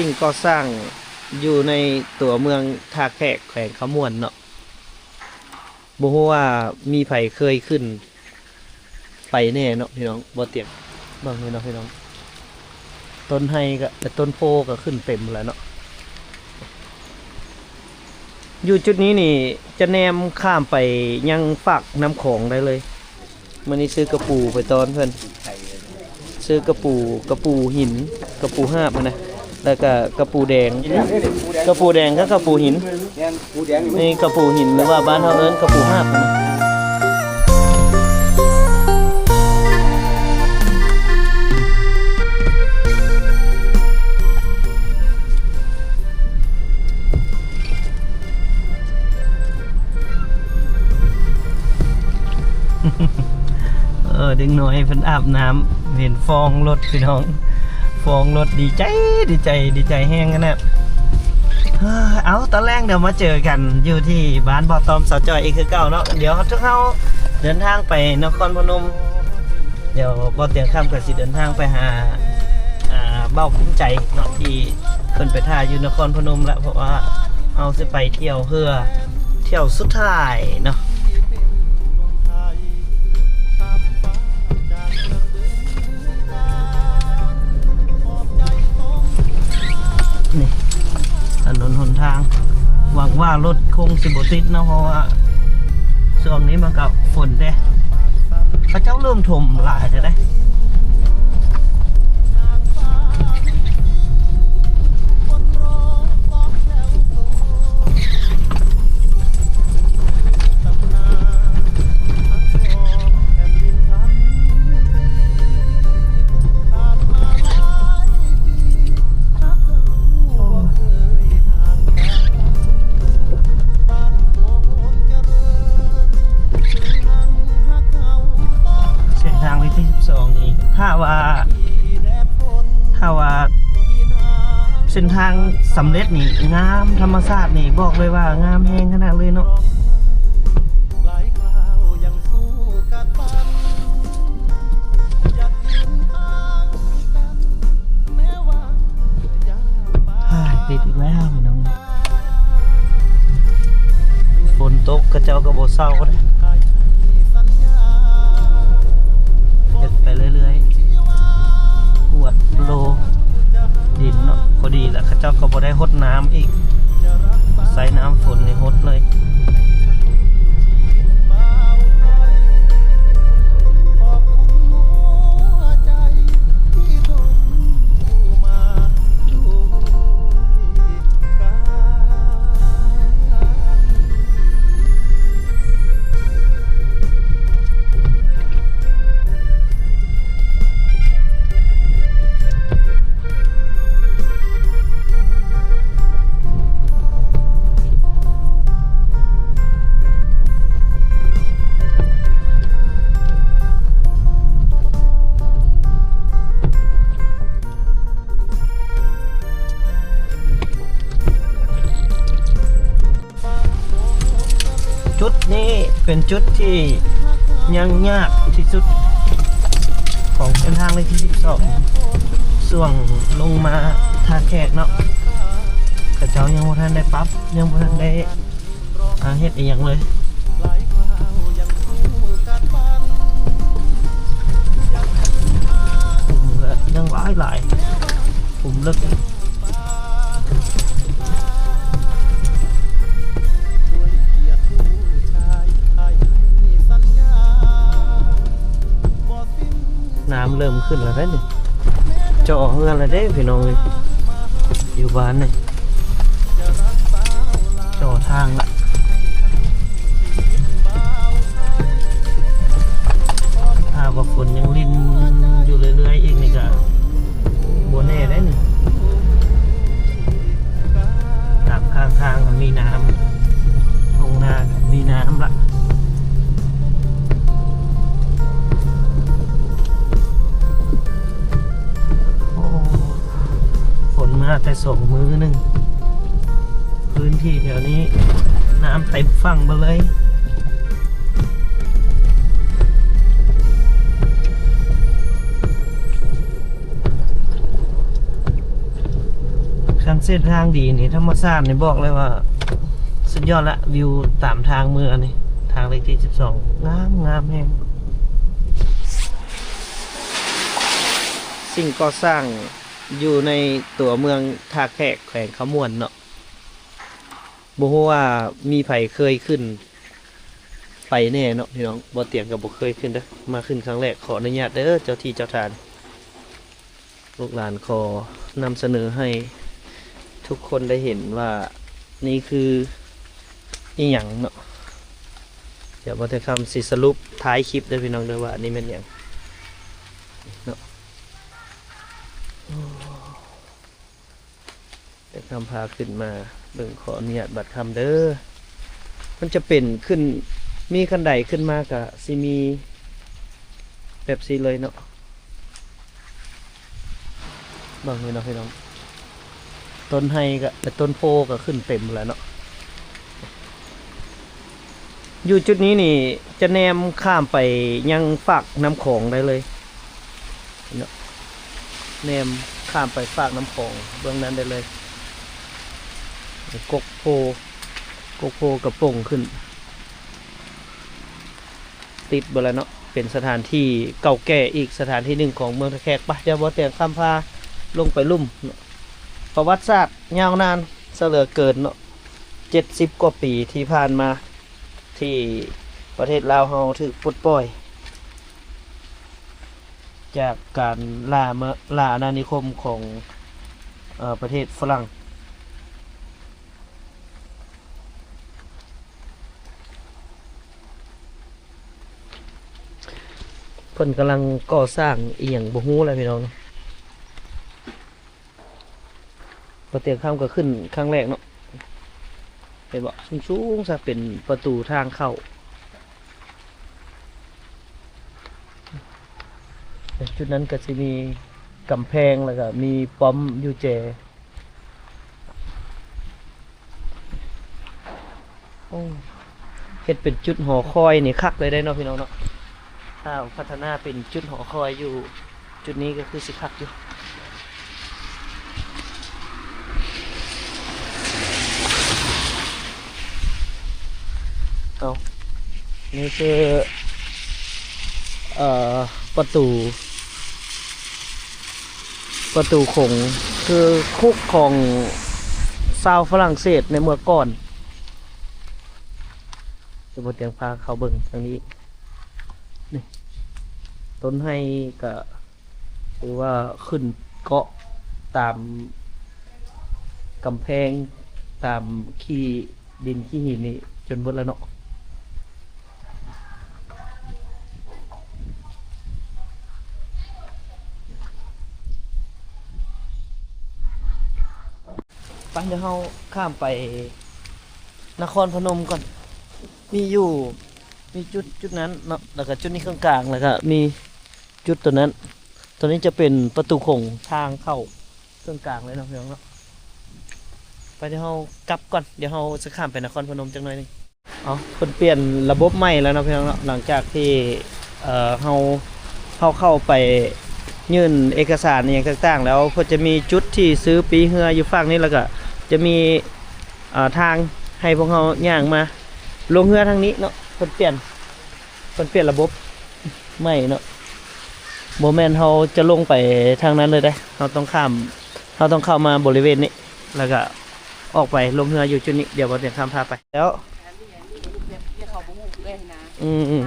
ສິ່ງກໍ່ສ້າງຢູ່ໃນຕົວເມືອງທ່າແຂກ ແຂວງຄຳມ່ວນເນາະ. ບໍ່ຮູ້ວ່າມີໃຜເຄີຍຂຶ້ນໄປແດ່ເນາະພີ່ນ້ອງ. ບໍ່ຕຽກເບິ່ງນີ້ເນາະພີ່ນ້ອງ, ຕົ້ນໄຮກະ ຕົ້ນໂພກະຂຶ້ນເຕັມແລ້ວເນາະ. ຢູ່ຈຸດນີ້ນີ້ຈະແນມຂ້າມໄປຍັງຟາກນ້ຳຂອງໄດ້ເລີຍ. ມື້ນີ້ຊື້ກະປູໄປຕ້ອນເພິ່ນ, ຊື້ກະປູ ກະປູຫີນ ກະປູຫາບຫັ້ນນະ, ແລ້ວກະກະປູແດງ ກະປູແດງກັບກະປູຫີນ. ນີ້ກະປູຫີນ ຫຼືວ່າບ້ານເຮົາເອີ້ນກະປູຫາບຫັ້ນນະ. ເອີ ເດັກນ້ອຍເພິ່ນອາບນ້ຳ ເຫັນຟອງລົດພີ່ນ້ອງ, ຟອງລົດ ດີໃຈ ດີໃຈ ດີໃຈແຮງຂະໜາດ. ເອີ ເອົາ ຕອນແລງດຽວມາເຈີກັນຢູ່ທີ່ບ້ານບໍ່ຕ້ອມ ສາວຈ້ອຍ ອີກຄືເກົ່າເນາະ. ດຽວເຮົາ ເຮົາເດີນທາງໄປນະຄອນພະນົມ. ດຽວບໍ່ຕຽງຄຳກໍຊິເດີນທາງໄປຫາ ອ່າ ບ່າວພູມໃຈເນາະ ທີ່ເພິ່ນໄປຖ້າຢູ່ນະຄອນພະນົມລະ, ເພາະວ່າເຮົາຊິໄປທ່ຽວເຮືອ ທ່ຽວສຸດທ້າຍເນາະ. ນີ້ ຖະໜົນຫົນທາງ ຫວັງວ່າລົດຄົງຊິບໍ່ຕິດເນາະ ເພາະວ່າຊ່ວງນີ້ມັນກໍຝົນເດ້ ເຂົາເຈົ້າເລີ່ມຖົມຫຼາຍແລ້ວເດ້. ເສັ້ນທາງເລກທີສິບສອງນີ້ ຖ້າວ່າ ຖ້າວ່າເສັ້ນທາງສຳເລັດນີ້ງາມ, ທຳມະຊາດນີ້ບອກເລີຍວ່າງາມແຮງຂະໜາດເລີຍເນາະ. ຕິດອີກແລ້ວພີ່ນ້ອງ. ຝົນຕົກເຂົາເຈົ້າກໍບໍ່ເຊົາເດ້ ເຮັດໄປເລື້ອຍໆ ກວດໂລດິນເນາະ. ພໍດີລະ ເຂົາເຈົ້າກໍບໍ່ໄດ້ຫົດນ້ຳອີກ ໃຊ້ນ້ຳຝົນນີ້ຫົດເລີຍ. ຈຸດນີ້ເປັນຈຸດທີ່ຍັງຍາກທີ່ສຸດຂອງເສັ້ນທາງເລກທີສິບສອງ ຊ່ວງລົງມາທ່າແຂກເນາະ. ເຂົາເຈົ້າຍັງບໍ່ທັນໄດ້ປັບ ຍັງບໍ່ທັນໄດ້ ອ່າ ເຮັດອີ່ຫຍັງເລີຍ. ຂຸມກໍຍັງຫຼາຍໆ ຂຸມເລິກ. ນ້ຳເລີ່ມຂຶ້ນແລ້ວເດ້ນີ້ ເຈາະເຮືອນແລ້ວເດ້ພີ່ນ້ອງເອີຍ ຢູ່ບ້ານນີ້ ເຈາະທາງລະ. ຖ້າວ່າຝົນຍັງລິນຢູ່ເລື້ອຍໆອີກນີ້ກະບໍ່ແນ່ເດ້ນີ້ ຕາມຂ້າງທາງກະມີນ້ຳ ທົ່ງນາກະມີນ້ຳລະ. ໂອ້ ຝົນມາແຕ່ສອງມື້ໜຶ່ງ ພື້ນທີ່ແຖວນີ້ນ້ຳເຕັມຝັ່ງເບິດເລີຍ. ເສັ້ນທາງດີນີ້ ທຳມະຊາດນີ້ບອກເລີຍວ່າສຸດຍອດລະ. ວິວຕາມທາງເມືອນີ້ ທາງເລກທີສິບສອງ ງາມ ງາມແຮງ. ສິ່ງກໍ່ສ້າງຢູ່ໃນຕົວເມືອງທ່າແຂກ ແຂວງຄຳມ່ວນເນາະ. ບໍ່ຮູ້ວ່າມີໃຜເຄີຍຂຶ້ນໄປແດ່ເນາະພີ່ນ້ອງ. ບໍ່ຕຽງກໍບໍ່ເຄີຍຂຶ້ນເດີ້ ມາຂຶ້ນຄັ້ງແລກ. ຂໍອະນຸຍາດເດີ້ເຈົ້າທີ່ເຈົ້າທານ. ລູກຫຼານຂໍນຳສະເໜີໃຫ້ທຸກຄົນໄດ້ເຫັນວ່ານີ້ຄືອີ່ຫຍັງເນາະ. ດຽວບໍ່ແຕ່ຄຳຊິສະຫຼຸບທ້າຍຄລິບເດີ້ພີ່ນ້ອງເດີ້ ວ່ານີ້ແມ່ນຫຍັງເນາະ. ແຕ່ຄຳພາຂຶ້ນມາເບິ່ງ ຂໍອະນຸຍາດບັດຄຳເດີ້. ມັນຈະເປັນຂຶ້ນ ມີຄັນໄດຂຶ້ນມາກະຊິມີແບບຊີ້ເລີຍເນາະ. ເບິ່ງນີ້ເນາະພີ່ນ້ອງ ຕົ້ນໄຮກະ ແລະ ຕົ້ນໂພກະຂຶ້ນເຕັມແລ້ວເນາະ. ຢູ່ຈຸດນີ້ນີ້ຈະແນມຂ້າມໄປຍັງຟາກນ້ຳຂອງໄດ້ເລີຍເນາະ. ແນມຂ້າມໄປຟາກນ້ຳຂອງເບື້ອງນັ້ນໄດ້ເລີຍ. ກົກໂພ ກົກໂພກະປົ່ງຂຶ້ນ ຕິດເບິດແລ້ວເນາະ. ເປັນສະຖານທີ່ເກົ່າແກ່ອີກສະຖານທີ່ໜຶ່ງຂອງເມືອງທ່າແຂກ. ໄປ ດຽວບໍ່ແຕງຄຳພາລົງໄປລຸ່ມເນາະ. ປະຫວັດສາດຍາວນານຊະເຫຼືອເກີນເນາະ ເຈັດສິບກວ່າປີທີ່ຜ່ານມາ ທີ່ປະເທດລາວເຮົາຖືກປົດປ່ອຍຈາກການລ່າມະ ລ່າອານານິຄົມຂອງ ເອີ ປະເທດຝຣັ່ງ. ເພິ່ນກຳລັງກໍ່ສ້າງອີ່ຫຍັງບໍ່ຮູ້ແຫຼະພີ່ນ້ອງ. ບໍ່ຕຽງຄຳກໍຂຶ້ນຄັ້ງແລກເນາະ. ເຫັນບໍ່? ສູງໆຊະ ເປັນປະຕູທາງເຂົ້າ. ຈຸດນັ້ນກໍຊິມີກຳແພງ ແລ້ວກໍມີປ້ອມຢູ່ແຈ. ໂອ້ ເຮັດເປັນຈຸດຫໍຄອຍນີ້ຄັກເລີຍເດ້ເນາະ ພີ່ນ້ອງເນາະ. ຖ້າພັດທະນາເປັນຈຸດຫໍຄອຍຢູ່ຈຸດນີ້ກໍຄືຊິຄັກຢູ່. ເອົາ ນີ້ຄື ເອີ ປະຕູ ປະຕູຂົງ ຄືຄຸກຂອງຊາວຝຣັ່ງເສດໃນເມື່ອກ່ອນ. ດຽວບໍ່ຕຽງພາເຂົ້າເບິ່ງທາງນີ້. ນີ້ ຕົ້ນໄຮກະຖືວ່າຂຶ້ນເກາະຕາມກຳແພງ ຕາມຂີ້ ດິນຂີ້ຫີນນີ້ຈົນເບິດແລ້ວເນາະ. ໄປ ດຽວເຮົາຂ້າມໄປນະຄອນພະນົມກ່ອນ. ມີຢູ່ ມີຈຸດ ຈຸດນັ້ນເນາະ ແລ້ວກະຈຸດນີ້ເຄິ່ງກາງ ແລ້ວກະມີຈຸດໂຕນັ້ນ. ໂຕນີ້ຈະເປັນປະຕູຂົງທາງເຂົ້າເຄິ່ງກາງເລີຍເນາະ ພີ່ນ້ອງເນາະ. ໄປ ດຽວເຮົາກັບກ່ອນ ດຽວເຮົາຈະຂ້າມໄປນະຄອນພະນົມຈັກໜ້ອຍໜຶ່ງ. ເອົາ ເພິ່ນປ່ຽນລະບົບໃໝ່ແລ້ວເນາະ ພີ່ນ້ອງເນາະ. ຫຼັງຈາກທີ່ ເອີ ເຮົາ ເຮົາເຂົ້າໄປຍື່ນເອກະສານອີ່ຫຍັງຕ່າງໆແລ້ວ ເພິ່ນຈະມີຈຸດທີ່ຊື້ປີ້ເຮືອຢູ່ຟາກນີ້ ແລ້ວກະຈະມີ ເອີ ທາງໃຫ້ພວກເຮົາຍ່າງມາລົງເຮືອທາງນີ້ເນາະ. ເພິ່ນປ່ຽນ ເພິ່ນປ່ຽນລະບົບໃໝ່ເນາະ. ບໍ່ແມ່ນເຮົາຈະລົງໄປທາງນັ້ນເລີຍເດ້ ເຮົາຕ້ອງຂ້າມ ເຮົາຕ້ອງເຂົ້າມາບໍລິເວນນີ້ ແລ້ວກະອອກໄປລົງເຮືອຢູ່ຈຸດນີ້. ດຽວບໍ່ຕຽງຄຳພາໄປແລ້ວ. ອືມ ອືມ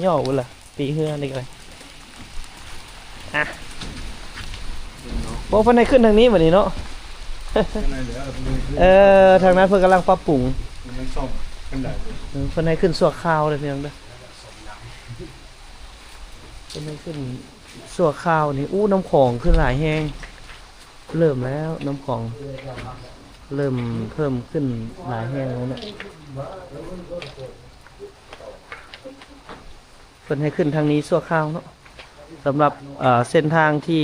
ຫຍໍ້ເບິ່ງລະ ປີ້ເຮືອນີ້ກໍໄດ້. ອ່ະ ບໍ່ ເພິ່ນໃຫ້ຂຶ້ນທາງນີ້ບັດນີ້ເນາະ. ເອີ ທາງນັ້ນເພິ່ນກຳລັງປັບປຸງ. ເອີ ເພິ່ນໃຫ້ຂຶ້ນຊົ່ວຄາວເດີ້ ພີ່ນ້ອງເດີ້. ເພິ່ນໃຫ້ຂຶ້ນຊົ່ວຄາວນີ້. ອູ້ ນ້ຳຂອງຂຶ້ນຫຼາຍແຮງ. ເລີ່ມແລ້ວ ນ້ຳຂອງເລີ່ມເພີ່ມຂຶ້ນຫຼາຍແຮງແລ້ວເນາະ. ເພິ່ນໃຫ້ຂຶ້ນທາງນີ້ຊົ່ວຄາວເນາະ. ສຳລັບ ເອີ ເສັ້ນທາງທີ່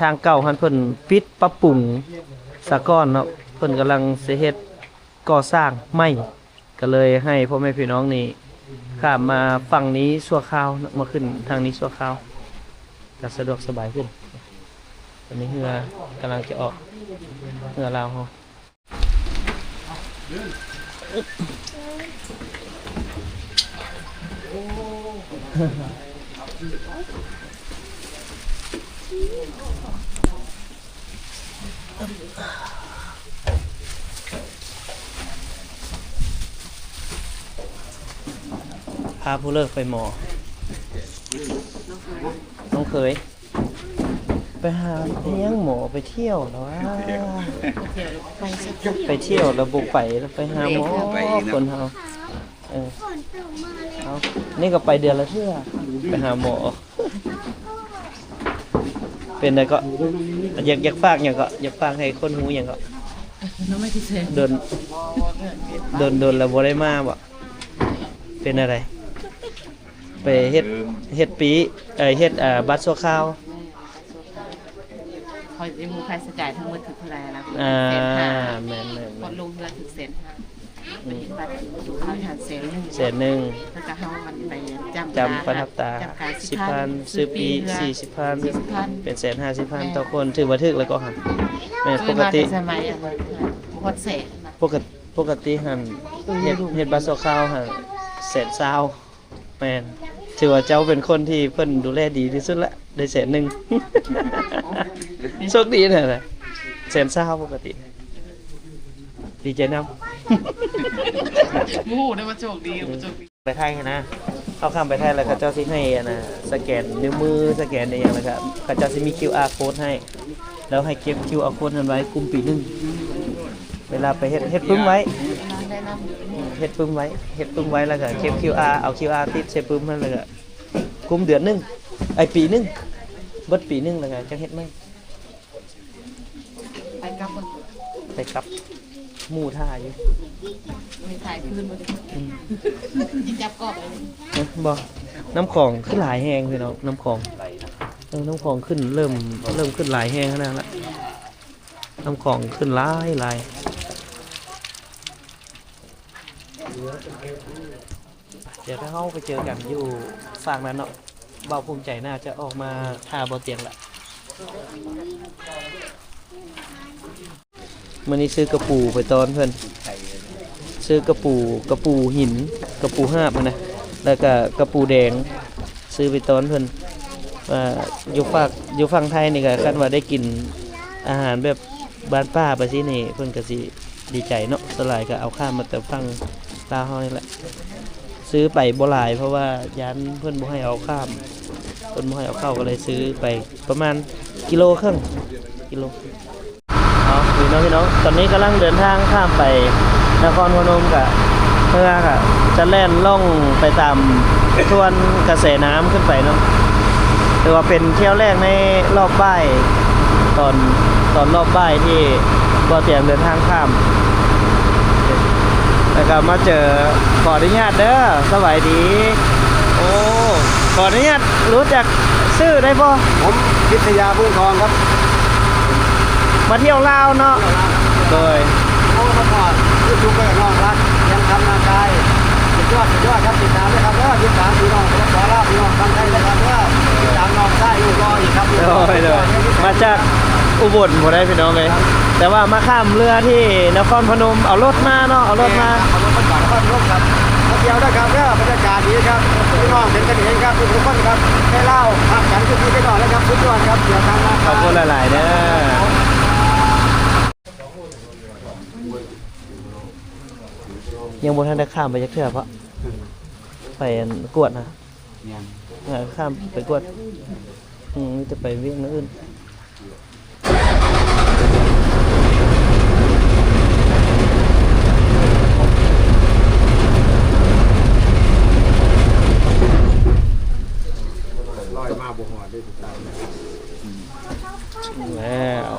ທາງເກົ່າຫັ້ນເພິ່ນປິດປັບປຸງສາກ່ອນເນາະ. ເພິ່ນກຳລັງຊິເຮັດກໍ່ສ້າງໃໝ່ ກໍເລີຍໃຫ້ພໍ່ແມ່ພີ່ນ້ອງນີ້ຂ້າມມາຝັ່ງນີ້ຊົ່ວຄາວເນາະ ມາຂຶ້ນທາງນີ້ຊົ່ວຄາວ. ກໍສະດວກສະບາຍຂຶ້ນ. ຕອນນີ້ເຮືອກຳລັງຈະອອກ, ເຮືອລາວເຮົາ. ພາຜູ້ເລີກໄປໝໍ. ນ້ອງເຂີຍ ໄປຫາຫຍັງໝໍ? ໄປທ່ຽວແລ້ວຫວາ? ໄປທ່ຽວແລ້ວບໍ່ໄປ ໄປຫາໝໍ. ຄົນເຮົາ ເອີ ເອົາ ນີ້ກໍໄປເດືອນລະເທື່ອ ໄປຫາໝໍ. ເປັນໃດເກາະ? ຢາກ ຢາກຝາກຫຍັງເກາະ? ຢາກຝາກໃຫ້ຄົນຮູ້ຫຍັງເກາະ? ດົນ ດົນ ດົນແລ້ວບໍ່ໄດ້ມາບໍ? ເປັນແນວໃດ? ໄປເຮັດ ເຮັດປີ້ ເອີ ເຮັດ ເອີ ບັດຊົ່ວຄາວ. ຂ້ອຍຍັງບໍ່ຄ່າໃຊ້ຈ່າຍທັງໝົດຄືເທົ່າໃດລະ? ອ່າ ແສນຫ້າ. ແມ່ນໆໆ ຄົນລົງເຮືອຖືກແສນຫ້າ. ອືມ ໄປເຮັດບັດຊົ່ວຄາວຫັ້ນແສນໜຶ່ງ ແສນໜຶ່ງ ແລ້ວກໍເຮົາມັນໄປຈ້ຳ ຈ້ຳປະທັບຕາ ຈ້ຳກາຍ ສິບພັນ ຊື້ປີ້ ສີ່ສິບພັນ ສີ່ສິບພັນ ເປັນແສນຫ້າສິບພັນ ແມ່ນ ຕໍ່ຄົນ ຖືວ່າຖືກແລ້ວເກາະຫັ້ນ. ແມ່ນ ປົກກະຕິ ສະໄໝອັນນັ້ນບໍ່ຮອດແສນນະ ປົກກະ ປົກກະຕິຫັ້ນ ເຮັດ ເຮັດບັດຊົ່ວຄາວຫັ້ນແສນຊາວ. ແມ່ນ ຖືວ່າເຈົ້າເປັນຄົນທີ່ເພິ່ນດູແລດີທີ່ສຸດລະ ໄດ້ແສນໜຶ່ງ. ໂຊກດີແທ້ນະ ແສນຊາວປົກກະຕິ. ດີໃຈນຳ. ບໍ່ຮູ້ເດ້ວ່າໂຊກດີບໍ່ໂຊກດີ. ໄປໄທຫັ້ນນະ ເຮົາຂ້າມໄປໄທແລ້ວ ເຂົາເຈົ້າຊິໃຫ້ອັນນະ ສະແກນນິ້ວມື ສະແກນອີ່ຫຍັງ ແລ້ວກໍເຂົາເຈົ້າຊິມີຄິວອາໂຄດໃຫ້ ແລ້ວໃຫ້ເກັບຄິວອາໂຄດນັ້ນໄວ້ ກຸ້ມປີໜຶ່ງ. ເວລາໄປເຮັດ ເຮັດປຶ້ມໄວ້ ເຮັດປຶ້ມໄວ້ ເຮັດປຶ້ມໄວ້ ແລ້ວກໍເກັບຄິວອາ ເອົາຄິວອາຕິດໃສ່ປຶ້ມຫັ້ນ ແລ້ວກໍກຸ້ມເດືອນໜຶ່ງ ເອີຍ ປີໜຶ່ງ ເບິດປີໜຶ່ງ ແລ້ວກໍຈັ່ງເຮັດໃໝ່. ໄປກັບ ໄປກັບ ໝູ່ຖ້າຢູ່. ມີຖ່າຍຄືນບໍ່? ອືມ ຊິຈັບກອບເລີຍ. ເອີ ບໍ່ ນ້ຳຂອງຄືຫຼາຍແຮງພີ່ນ້ອງ ນ້ຳຂອງ. ເອີ ນ້ຳຂອງຂຶ້ນ ເລີ່ມ ເລີ່ມຂຶ້ນຫຼາຍແຮງຂະໜາດລະ ນ້ຳຂອງຂຶ້ນຫຼາຍໆ. ດຽວຖ້າເຮົາໄປເຈີກັນຢູ່ຟາກນັ້ນເນາະ ບ່າວພູມໃຈໜ້າຈະອອກມາຖ້າບໍ່ຕຽງລະ. ມື້ນີ້ຊື້ກະປູໄປຕ້ອນເພິ່ນ ຊື້ກະປູ ກະປູຫີນ ກະປູຫາບຫັ້ນນະ ແລ້ວກະກະປູແດງ ຊື້ໄປຕ້ອນເພິ່ນ. ວ່າຢູ່ຟາກ ຢູ່ຝັ່ງໄທນີ້ກະ ຄັນວ່າໄດ້ກິນອາຫານແບບ ບ້ານປ່າໄປຊີ້ນີ້ ເພິ່ນກໍຊິດີໃຈເນາະ. ສ່ວນຫຼາຍກໍເອົາຂ້າມມາແຕ່ຝັ່ງລາວເຮົານີ້ແຫຼະ. ຊື້ໄປບໍ່ຫຼາຍ ເພາະວ່າຢ້ານເພິ່ນບໍ່ໃຫ້ເອົາຂ້າມ ເພິ່ນບໍ່ໃຫ້ເອົາເຂົ້າ ກໍເລີຍຊື້ໄປປະມານກິໂລເຄິ່ງ ກິໂລ. ເອົາ ນີ້ເນາະພີ່ນ້ອງ ຕອນນີ້ກຳລັງເດີນທາງຂ້າມໄປນະຄອນພະນົມ ກະເຮືອກະຈະແລ່ນລ່ອງໄປຕາມທວນກະແສນ້ຳຂຶ້ນໄປເນາະ. ຖືວ່າເປັນຖ້ຽວແລກໃນ ລອບບ່າຍ ຕອນ ຕອນລອບບ່າຍທີ່ບໍ່ຕຽງເດີນທາງຂ້າມ ແລ້ວກໍມາເຈີ ຂໍອະນຸຍາດເດີ ສະບາຍດີ. ໂອ້ ຂໍອະນຸຍາດ ຮູ້ຈັກຊື່ໄດ້ບໍ່? ຜົມ ວິດທະຍາ ວົງທອງ ຄັບ. ມາທ່ຽວລາວເນາະ. ໂດຍ. ໂອ້ ສະພາບ ຄືສຸກເລີຍ ນ້ອງລັກ ຍັງທຳນາກາຍ ສຸດຍອດ ສຸດຍອດຄັບ. ຕິດຕາມເດີຄັບເດີ ຕິດຕາມພີ່ນ້ອງສປປ ລາວ ພີ່ນ້ອງຝັ່ງໄທເດີຄັບເດີ ຕິດຕາມນ້ອງຊາຍ ຢູ່ຕໍ່ອີກຄັບ. ໂດຍ ໂດຍ ມາຈາກອຸບົນພຸ້ນໄດ໋ພີ່ນ້ອງເອີຍ ແຕ່ວ່າມາຂ້າມເຮືອທີ່ນະຄອນພະນົມ ເອົາລົດມາເນາະ ເອົາລົດມາ ເອົາລົດມາຈອດນະຄອນພະນົມຄັບ. ມາທ່ຽວເດີຄັບເດີ ບັນຍາກາດດີຄັບ ພີ່ນ້ອງເປັນກັນເອງຄັບ ທຸກໆຄົນຄັບ ໃນລາວຮັກກັນຄືພີ່ໃນນ້ອງເດີຄັບ. ສຸດຍອດຄັບ ເດີນທາງມາ ຂອບຄຸນຫຼາຍໆເດີ. ຍັງບໍ່ທັນໄດ້ຂ້າມໄປຈັກເທື່ອເພາະ ໄປອັນກວດນະ. ແມ່ນ ເອີ ຂ້າມໄປກວດ. ອືມ ມີແຕ່ໄປວຽກແນວອື່ນ. ລອຍມາບໍ່ຮອດເດ້. ແລ້ວ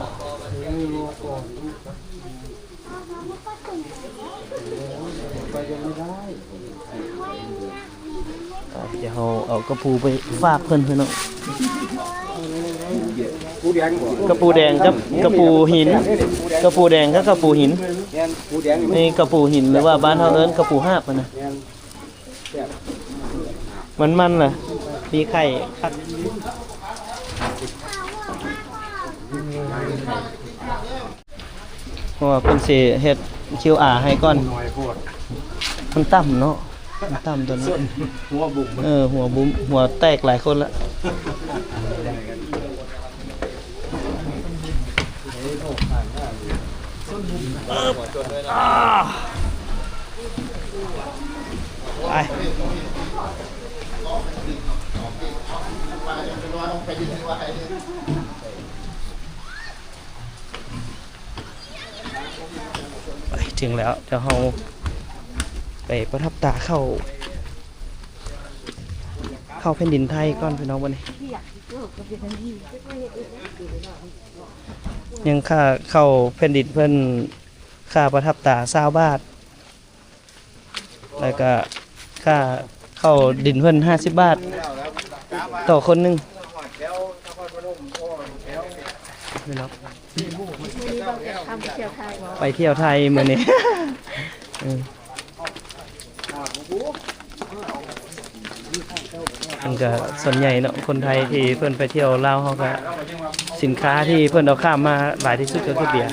ອ່ະ ດຽວເຮົາເອົາກະປູໄປຝາກເພິ່ນເນາະ. ກະປູແດງກັບກະປູຫີນ ກະປູແດງກັບກະປູຫີນ. ນີ້ກະປູຫີນ ຫຼືວ່າບ້ານເຮົາເອີ້ນກະປູຫາບຫັ້ນນະ. ມັນໆ ລະ ມີໄຂ່ຄັກ. ເພາະວ່າເພິ່ນຊິເຮັດຄິວອາໃຫ້ກ່ອນ. ມັນຕ່ຳເນາະ ມັນຕ່ຳຕົວນັ້ນ. ຫົວບຸ້ມ ເອີ ຫົວບຸ້ມ ຫົວແຕກຫຼາຍຄົນລະ. ໄປ ເຖິງແລ້ວ ດຽວເຮົາໄປປະທັບຕາເຂົ້າ ເຂົ້າແຜ່ນດິນໄທກ່ອນພີ່ນ້ອງ. ບັດນີ້ຍັງຄ່າເຂົ້າແຜ່ນດິນເພິ່ນ ຄ່າປະທັບຕາຊາວບາດ ແລ້ວກະຄ່າເຂົ້າດິນເພິ່ນຫ້າສິບບາດຕໍ່ຄົນໜຶ່ງ. ໄປທ່ຽວໄທມື້ນີ້ ເອີ ມັນກະສ່ວນໃຫຍ່ເນາະ ຄົນໄທທີ່ເພິ່ນໄປທ່ຽວລາວເຮົາກະ ສິນຄ້າທີ່ເພິ່ນເອົາຂ້າມມາຫຼາຍທີ່ສຸດກໍຄືເບຍ.